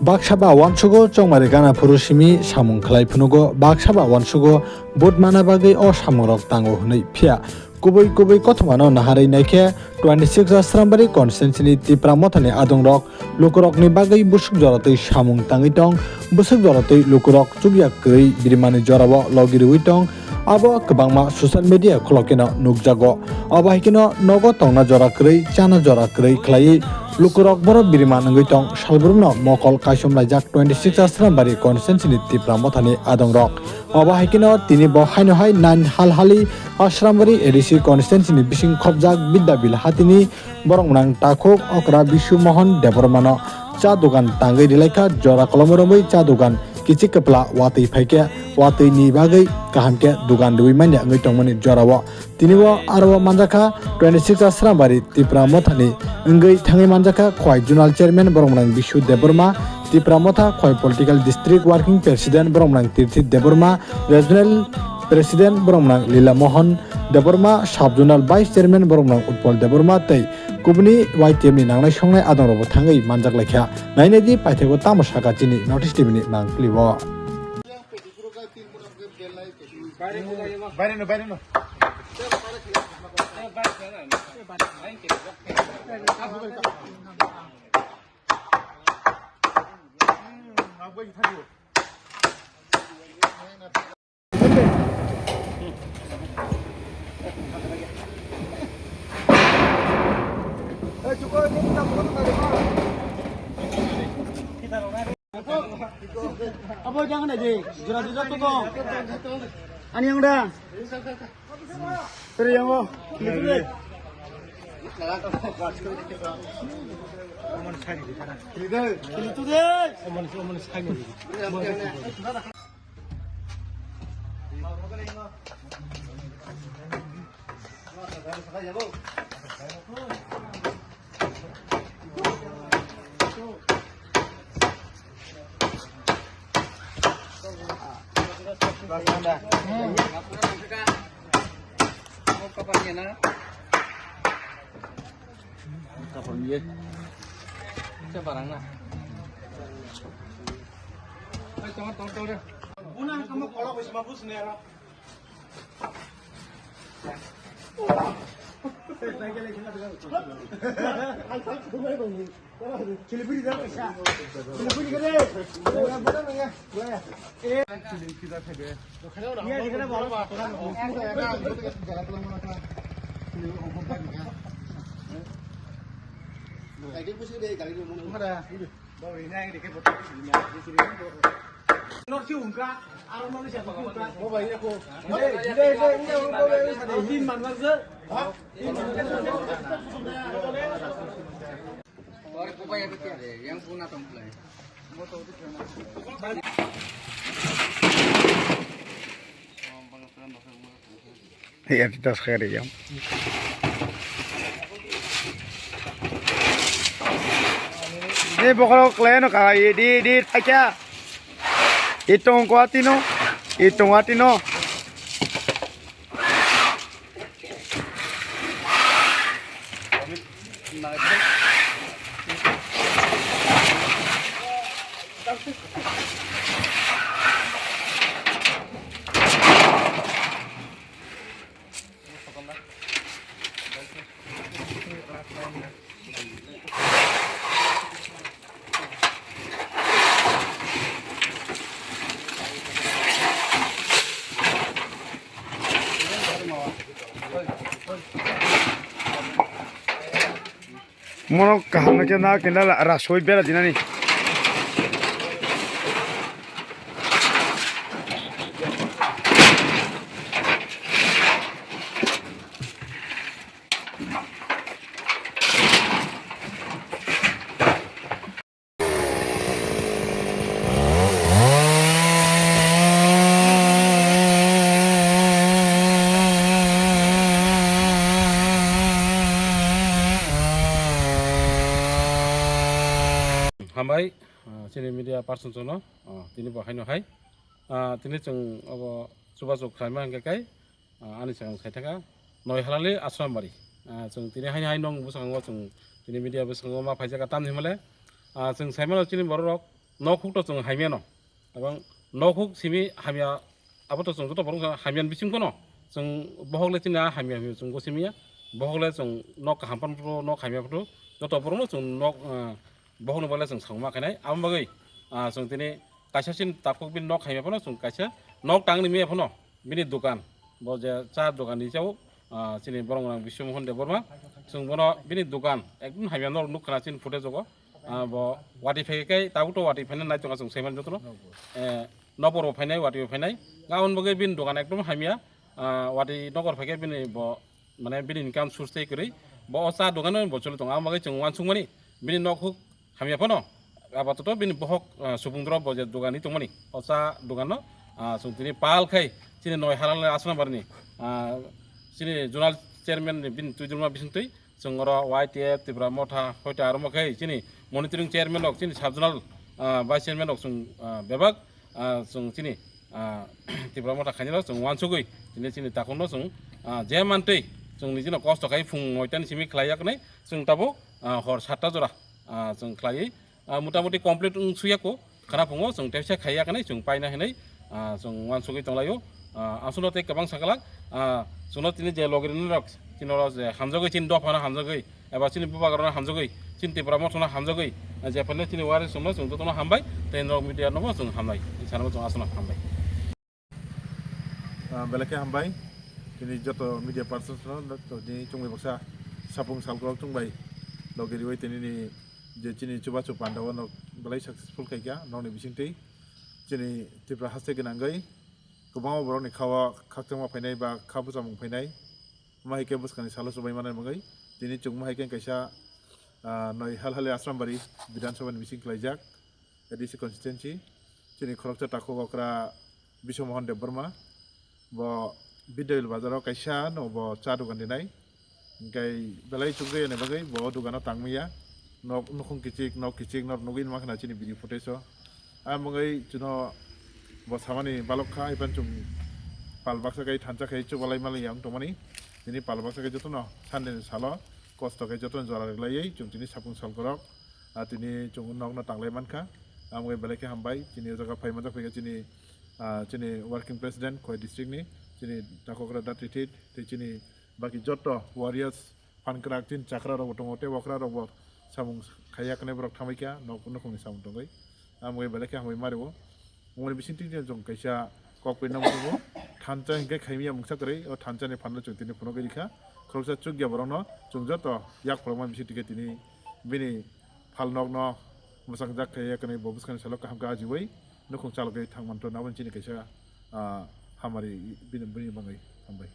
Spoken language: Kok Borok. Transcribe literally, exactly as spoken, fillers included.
Baksa ba uansugo chongmari gana phuru simi samung khlai phunugo, baksa ba uansugo vote mana bagwi o samungrok tango hwnwi. Phiya kubui kubui kothomano naharwi naikhe twenty six Asrambari constituency ni Tipra Mothani adongrok lukurokni bagwi bwswk joratwi samung tangwi tong, bwswk joratwi lukurok chukya kwrwi birimani jorao logi rwui tong, abo kwbangma social media khulokeno nukjago. Abo hai kheno nogo tongna jora kwrwi, chana jora kwrwi khlaiwi lukurok borok birima wngwi tong, salbrumno mokol kaisom laijak twenty six Asrambari constituency ni Tipra Mothani adongrok. Abo hai kheno tini bo haino hai nine hal hali Asrambari A D C constituency ni bising khopjak Bidyabil hatini borok mwnang takhuk okra Bisu Mohon Debbarmano cha dogan tangwi rilaikha, jora kolom romwi cha dogan kichik kwpla watwi phaikhe watwi ni bagwi kaham khe dogan rwui manya wngwi tongmani jorao. Tini bo aro manjakha twenty six Asrambari Tipra Mothani wngwi thangwi manjakha Khowai Zonal Chairman borok mwnang Bisu Debbarma, Tipra Motha Khowai Political District Working President borok mwnang Tirthi Debbarma, Regional President borok mwnang Lila Mohon Debbarma, Sub Zonal Vice Chairman borok mwnang Utpal Debbarma tei kubuni Y T F ni nangnai songnai adongrokbo thangwi manjak laikha. Nainai di paithakgo tamo saka chini North East T V ni mangpili o. Baireno, baireno. Abo jangan aja, jura jura tu kong. Ani yang dah. Tere yang o. Kapan ye? Siapa orang nak? Ayo, tolong, tolong, tolong. Buna, kamu kalau bisa mabus nih, ya. Iya, di tas kaya dia. Ini pokoknya klien kaya di di aja. Hitung kuat ino, hitung kuat ino. Mono kaham na khe na kenda rasoi bera dinani. Hambai, ah, chini media person jono, ah, tini bo haino hai. Ah, tini chwng obo chubachu khlaima hwnkhe kai, ah, ani swkang sai thangkha noi halali Asrambari. Ah, chwng tini haino hai nong bwskango chwng tini media bwskango ma phaijak tamni hwnmale, ah, chwng saimano chini bororok nok huk to chwng hamya no. Abang nok huk simi hamya, abo to chwng joto borok hamya ni bising kono. Chwng bohok le chini hamya hamya chwng go simi ya. Bohok le chwng nok kaham pan photo, nok hamya photo, joto borok no chwng nok, ah, bohok ni bagwi chwng sangma khainai. Abo bagwi, ah, chwng tini kaisa sin takhuk bini nok hamya phano chwng kaisa nok tang ni miya phano bini dukan, bo je cha dukan ni chao, ah, chini borok rang Biswamokhan Debbarma, chwng bono bini dukan ekdum hamya nok nuk khana chini footage o. Ah, bo wati phai kai tabuk to wati phainai nai tonga chwng saiman jotono. Eh, nokbor bo phainai, wati bo phainai. Ga on bagwi bini dukan ekdum hamya, ah, wati nokbor phai kai bini bo mane bini income source tei kwrwi. Bo o cha dukan bo choli tongo. Ang bagwi chwng wansukmani bini nok huk hamya phano. Apato bini bohok, ah, subung drop bo je dukan ni tongmani. O cha dukan no, ah, chwng tini pal khai chini noi halal asna barni, ah, chini zonal chairman ni bini twijlma bisingtwi chwng oro Y T F, Tipra Motha, hoite aro mo khe chini monitoring chairman rok, chini sub zonal, ah, vice chairman rok chwng, ah, bebak, ah, chwng chini, ah, Tipra Motha khainai rok chwng wansugwi chini, chini takhuk no chwng, ah, je mantwi chwng nijino kosto khai phung noita ni simi khlai yaknai chwng tabuk, ah, hor satta jora, ah, chwng khlaiwi, ah, mota moti complete wng suya ko. Khana phungo chwng tepsa khaiya khanai chwng paina hinai, ah, chwng wansugwi tonglaio. Ah, aswkno tei kwbang sakalak, ah, chwngno tini je logi rok chini oro je hamjagwi chini dophano hamjagwi eba chini bubagrano hamjagwi chini Tipra Mothano hamjagwi, ah, je phano chini wari chwngno chwng jotono hambai tei norok media nobo chwng hambai, sanabo chwng aswkno hambai. Ah, belai khe hambai. Tini joto media persons no, to tini chwngwi baksa sapung salkrok chwngbai logi riwi tini ni je chini chubachu panda o nok belai successful khaikha nokni bisingtwi. Chini Tripura haste gwnangwi kwbangma borokni khao khakchangma phainai ba kha bwchamung phainai. Wngma hai khe bwskangni salo chubai manai bagwi tini chwngma hai khe kaisa, ah, noi Halhali Asrambari Bidhan Sabha ni bising khlaijak. A D C constituency, chini khoroksa takhuk okra Biswa Mohan Debbarma, bo Bidyabil bazaro kaisa no bo cha dogan dinai, hingkai belai chukjaya ni bagwi bo dogano tangmaya, nok nukhung kichik, nok kichik, nok nugwi mankha chini video footage o, a bagwi chwngno bo samani balok kha, ipan chwng pal baksa kai thansa khai chubalai malai yang tongmani, tini pal baksa kai jotono Sunday ni salo kosto khai jotono jora rwlaiwi chwng tini sapung salkorok. Ah, tini chwng nokno tanglai mankha. Ang bai belai khe hambai. Chini o jaga phai manjak phaikha chini, ah, chini working president Khowai district ni, chini Takhukra Da Tithit, tei chini baki joto warriors, phankrak, chini chakra rok bo tongo, tei okra rok bo samung khaiya kwnai borok thambai kha, nok nukhungni samung tongwi. Ang bai belai khe hambai mario. Umoni bising twi chwng kaisa kok pui nang tongo. Thansa hingke khaimya mungsa kwrwi, o thansa ni phanno chwng tini phunugwi rikha. Khoroksa chukya borokno chwng joto yak phorokma bising twi khe tini bini phalnokno mwsang jak khe yakni bo bwskangni salo kaham khe ajiwi nukhung chalogwi thang manthono aboni chini kaisa, ah, hamari bini, bini bagwi hambai.